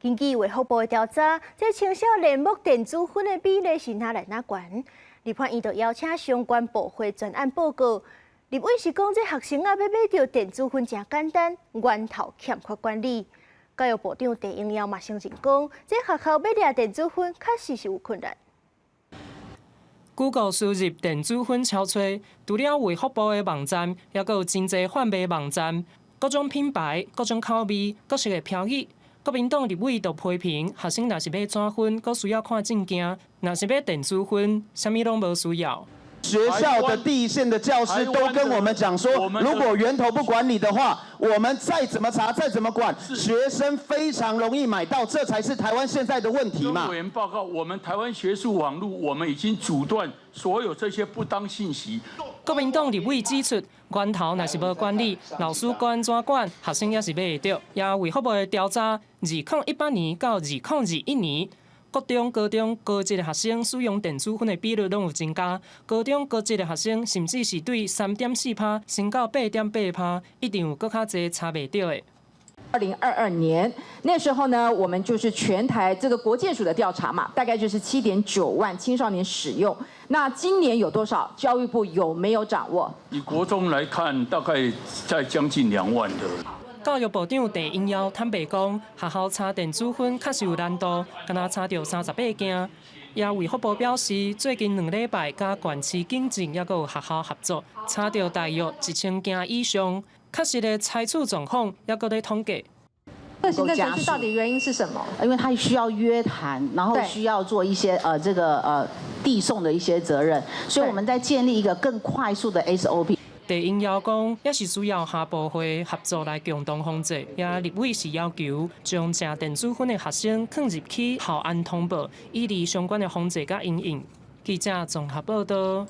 根據衛福部的調查，這青少年摸電子薰的比例是愈來愈懸。立法院就邀請相關部會專案報告。立委是講，這學生仔欲買著電子薰誠簡單，源頭欠缺管理。教育部長鄭英耀嘛承認講，這學校欲掠電子薰確實是有困難。 Google 輸入電子薰超揣，除了衛福部的網站，猶閣有真濟販賣網站，各種品牌、各種口味、各式的標語。國民黨立委就批評，學生若是欲紙薰，閣需要看證件；若是欲電子薰，啥物攏無需要。學校的第一線的教師都跟我們講說，如果源頭不管理的話，我們再怎麼查、再怎麼管，學生非常容易買到，這才是台灣現在的問題嘛。委員報告，我們台灣學術網路，我們已經阻斷所有這些不當信息。國民黨立委指出，源頭若是無管理，老師管怎管，學生也是買會著。也衛福部的調查，2018年到2021年，國中、高中、高職的學生使用電子薰的比率攏有增加。高中、高職的學生甚至是對3.4趴升到8.8趴，一定有閣較濟查袂著的。 2022年那時候呢，我們就是全台這個國健署的調查嘛，大概就是7.9萬青少年使用。那今年有多少？教育部有沒有掌握？以國中來看，大概在將近2萬的。教育部長鄭英耀坦白講，學校查電子薰確實有難度，敢若查著38件。也衛福部表示，最近2禮拜佮縣市警政猶閣有學校合作，查著大約1000件以上，確實的採取狀況猶閣咧統計。這行政程序到底原因是什麼？因為他需要約談，然後需要做一些這個遞送的一些責任，所以我們在建立一個更快速的 SOP。鄭英耀講，也是需要跨部會合作來共同防治。也立委是要求將食電子薰的學生囥入去校安通報，以利相關的防治佮因應。記者綜合報道。